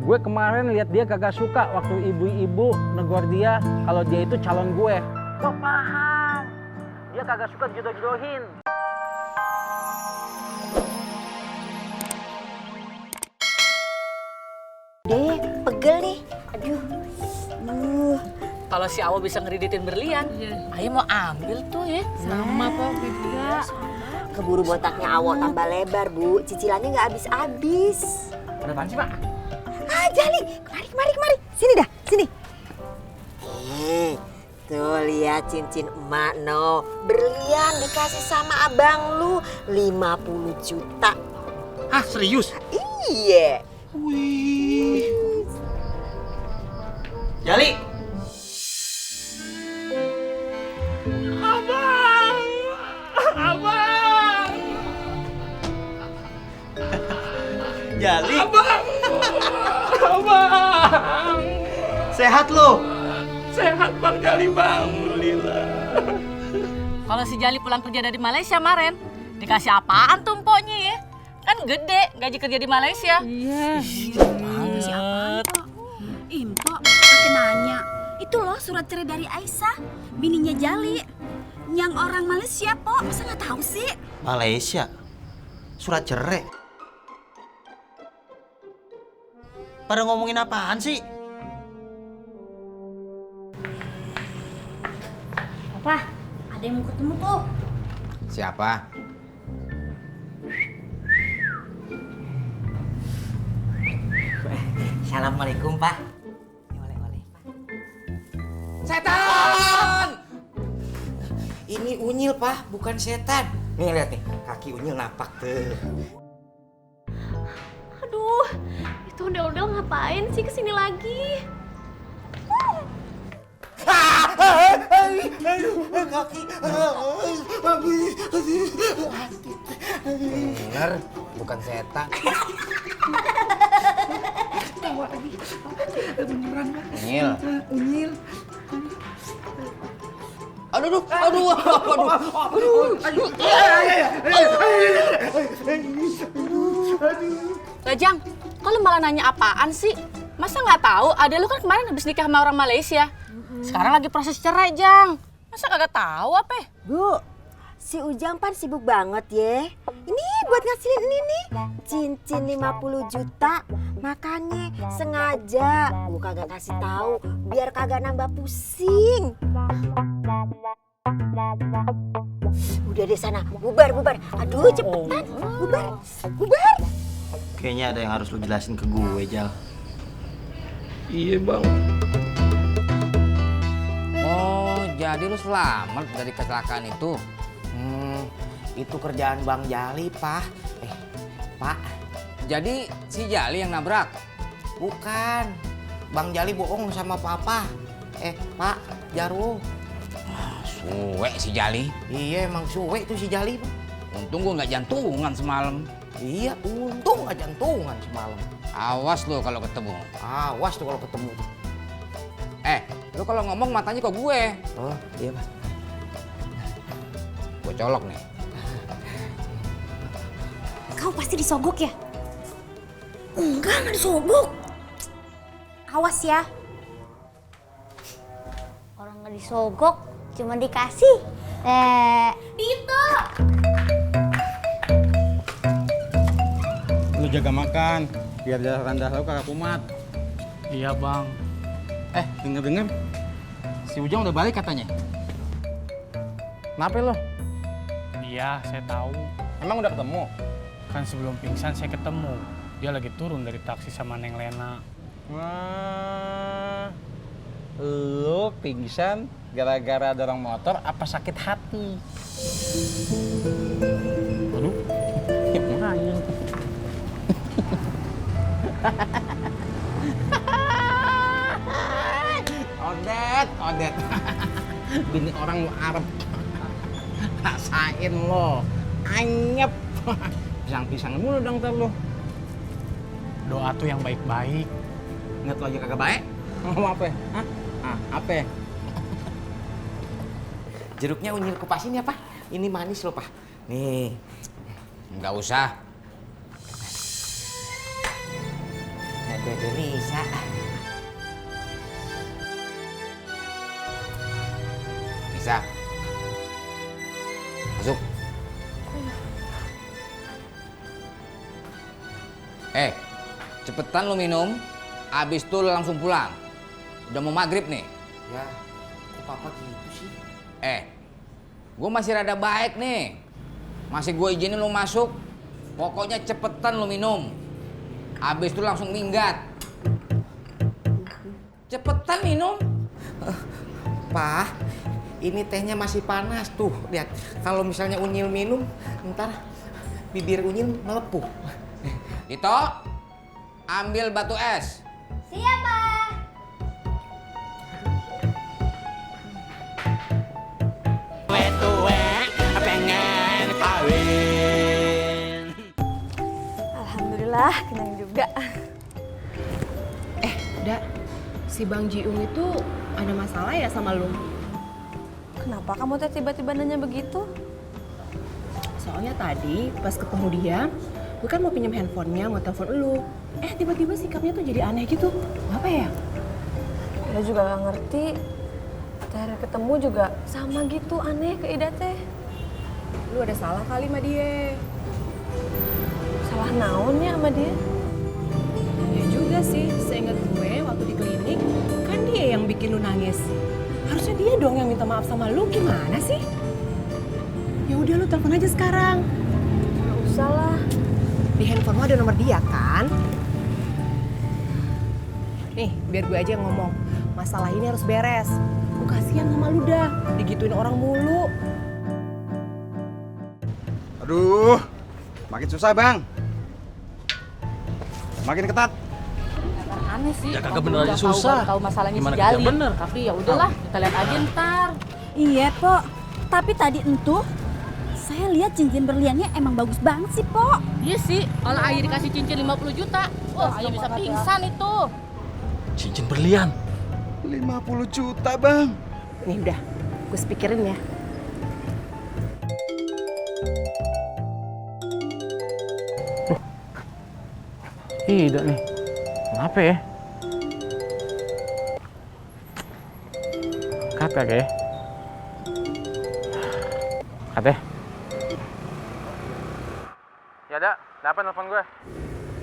Gue kemarin lihat dia kagak suka waktu ibu-ibu negor dia kalau dia itu calon gue. Gue paham. Dia kagak suka jodoh-jodohin. Deh, pegel nih. Aduh. Kalau si Awo bisa ngeriditin berlian, Ayo mau ambil tuh ya. Sama kok juga. Keburu botaknya Awo tambah lebar, Bu. Cicilannya nggak habis-habis. Ada apaan sih, Pak? Ah, Jali. Kemari. Sini dah, sini. Tuh lihat cincin emak no. Berlian dikasih sama abang lu 50 juta. Hah, serius? Iya. Wih. Jali. Abang. Jali. Abang. Sehat lo? Sehat Bang Jali, Bang. Alhamdulillah. Kalau si Jali pulang kerja dari Malaysia kemarin, dikasih apaan tuh mpoknya ya? Kan gede gaji kerja di Malaysia. Iya. Kasih apaan, Pok? Mpok, pakai nanya. Itu loh surat cerai dari Aisyah, bininya Jali. Yang orang Malaysia, Pok. Masa nggak tahu sih? Malaysia? Surat cerai? Pada ngomongin apaan sih? Apa? Ada yang mau ketemu tuh. Siapa? Assalamualaikum, Pak. Oleh-oleh, Pak. Setan! Ini unyil, Pak, bukan setan. Nih, lihat nih, kaki unyil napak tuh. Aduh, itu ondel-ondel ngapain sih kesini lagi? Kaki. Bener, bukan setan. Unyil. Aduh. Lajang, kok lu malah nanya apaan sih? Masa nggak tahu? Ada lu kan kemarin habis nikah sama orang Malaysia. Sekarang lagi proses cerai, Jang. Masa kagak tahu apa? Bu, si Ujang pan sibuk banget ya. Ini buat ngasilin ini nih. Cincin 50 juta. Makanya sengaja gue kagak kasih tahu biar kagak nambah pusing. Udah deh sana, bubar. Aduh, cepetan. Bubar. Kayaknya ada yang harus lu jelasin ke gue, Jal. Iya, Bang. Oh, jadi lu selamat dari kecelakaan itu? Itu kerjaan Bang Jali, Pak. Pak, Jadi si Jali yang nabrak? bukan. Bang Jali bohong sama Papa. Pak, Jarwo. Suwe si Jali. Iya, emang suwe tuh si Jali, Pak. Untung gua nggak jantungan semalam. Iya, untung gak jantungan semalam. Awas lu kalau ketemu. Awas tuh kalau ketemu. Lu kalau ngomong matanya ke gue. Oh, iya, Pak. Gue colok nih. Kau pasti disogok ya? Enggak disogok. Awas ya. Orang nggak disogok, cuma dikasih. Itu. Lu jaga makan, biar dasar lu kagak kumat. Iya, Bang. Denger-denger, si Ujang udah balik katanya. Kenapa lo? Iya, saya tahu. Emang udah ketemu? Kan sebelum pingsan saya ketemu. Dia lagi turun dari taksi sama Neng Lena. Wah, lu pingsan gara-gara dorong motor apa sakit hati? Aduh, makanya. Odet. Bini orang lu Arab. Rasain lo, anyep. Pisang-pisang mulu dong ntar lo. Doa tuh yang baik-baik. Ingat lo aja kagak baik. Mau apa? Hah? Apa? Jeruknya unyil kupasin ya, Pak. Ini manis loh, Pak. Nih. Nggak usah. Dede Lisa. Bisa. Masuk. Cepetan lu minum, abis itu lu langsung pulang. Udah mau maghrib nih. Ya, kok papa gitu sih? Gue masih rada baik nih. Masih gue izinin lu masuk. Pokoknya cepetan lu minum. Abis itu langsung minggat. Cepetan minum. Pak, ini tehnya masih panas tuh. Lihat, kalau misalnya Unyil minum, ntar bibir Unyil melepuh. Dito, ambil batu es. Siap, Pak. Alhamdulillah, kenyang juga. Da, si Bang Jiung itu ada masalah ya sama lu? Kenapa kamu teh tiba-tiba nanya begitu? Soalnya tadi pas ketemu dia, gue kan mau pinjam handphonenya, mau telepon lu. Tiba-tiba sikapnya tuh jadi aneh gitu. Apa ya? Ida juga gak ngerti. Terakhir ketemu juga sama gitu, aneh ke Ida teh. Lu ada salah kali sama dia. Salah naonnya sama dia? Ya juga sih, seingat gue waktu di klinik, kan dia yang bikin lu nangis. Harusnya dia dong yang minta maaf sama lu, gimana sih? Ya udah lu telepon aja sekarang. Gak usah lah. Di handphone lu ada nomor dia kan? Nih, biar gue aja yang ngomong. Masalah ini harus beres. Gue kasihan sama lu dah, digituin orang mulu. Aduh, makin susah bang. Makin ketat. Aneh sih. Ya kagak bener aja susah. Tahu masalahnya Gimana si Jali. kerja bener? Tapi ya udahlah, kita lihat aja ntar. Iya, Pok. Tapi tadi entuh saya lihat cincin berliannya emang bagus banget sih, Pok. Iya sih, kalau Ayah dikasih cincin 50 juta, wah Ayah bisa pingsan itu. Cincin berlian. 50 juta bang. Nih udah, gue pikirin ya. Tidak nih. Kenapa ya? Kata ya? Kata. Ya ada nelfon gue.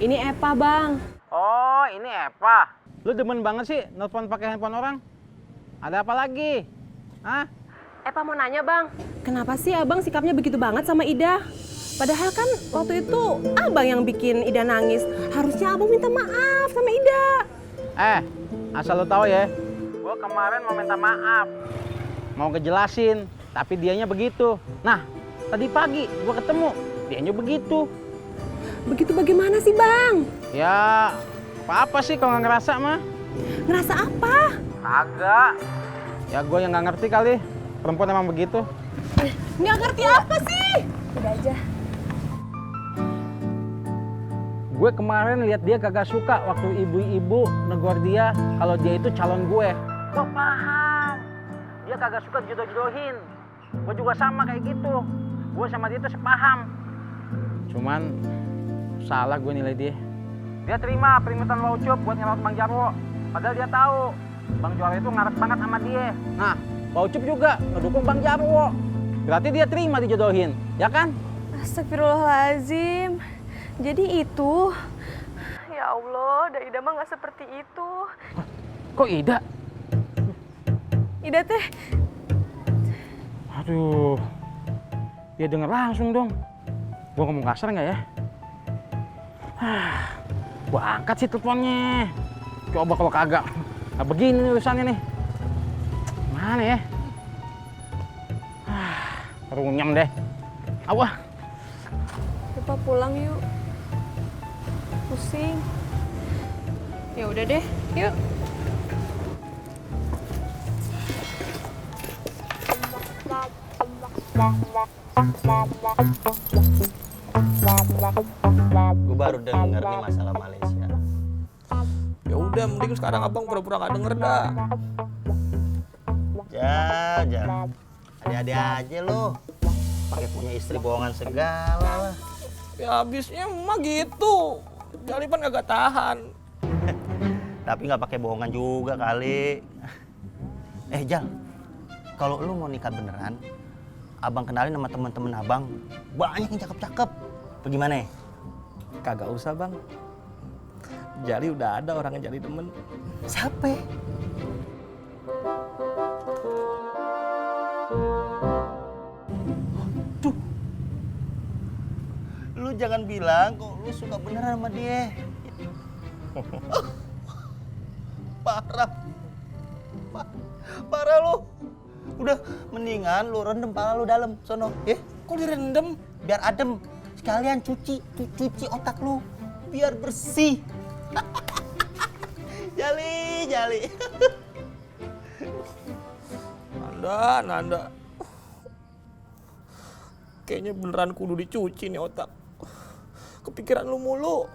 Ini Epa, Bang. Oh, ini Eva. Lu demen banget sih nelfon pakai handphone orang. Ada apa lagi? Hah? Epa mau nanya, Bang. Kenapa sih Abang sikapnya begitu banget sama Ida? Padahal kan waktu itu Abang yang bikin Ida nangis. Harusnya Abang minta maaf sama Ida. Asal lu tahu ya. Gua kemarin mau minta maaf. Mau ngejelasin, tapi dianya begitu. Nah, tadi pagi gua ketemu, dianya begitu. Begitu bagaimana sih, Bang? Ya, apa sih kalau nggak ngerasa mah? Ngerasa apa? Kagak. Ya gue yang nggak ngerti kali. Perempuan emang begitu. Nggak ngerti apa sih? Udah aja. Gue kemarin lihat dia kagak suka waktu ibu-ibu negor dia kalau dia itu calon gue. Gue paham. Dia kagak suka jodoh-jodohin. Gue juga sama kayak gitu. Gue sama dia tuh sepaham. Cuman salah gue nilai dia. Dia terima peringatan Waucup buat ngelawat Bang Jarwo. Padahal dia tahu Bang Jarwo itu ngarep banget sama dia. Nah, Waucup juga ngedukung Bang Jarwo. Berarti dia terima dijodohin, ya kan? Astagfirullahaladzim. Jadi itu. Ya Allah, Ida mah nggak seperti itu. Kok Ida? Ida teh. Aduh. Dia denger langsung dong. Gua ngomong kasar nggak ya? Gua angkat sih teleponnya. Coba kalau kagak. Nah, begini nih urusannya nih. Mana ya? Runyam deh. Awah. Kita pulang yuk. Pusing. Ya udah deh, yuk. Gue baru denger nih masalah Malaysia. Ya udah, mending sekarang abang pura-pura nggak denger dah. Ya. Ada-ada aja lo. Pakai punya istri bohongan segala lah. Ya habisnya mah gitu. Jalipan kagak tahan. Tapi nggak pakai bohongan juga kali. Jal, kalau lu mau nikah beneran, abang kenalin sama temen-temen abang. Banyak yang cakep-cakep. Bagaimana? Kagak usah bang. Jali udah ada orang yang Jali demen. Siapa? Tuh. Lu jangan bilang kok lu suka beneran sama dia. Parah. Parah lu. Udah mendingan lu rendem pala lu dalam sono, ya. Kok direndam? Biar adem. Sekalian cuci otak lu biar bersih. Jali. Nanda. Kayaknya beneran kudu dicuci nih otak. Kepikiran lu mulu.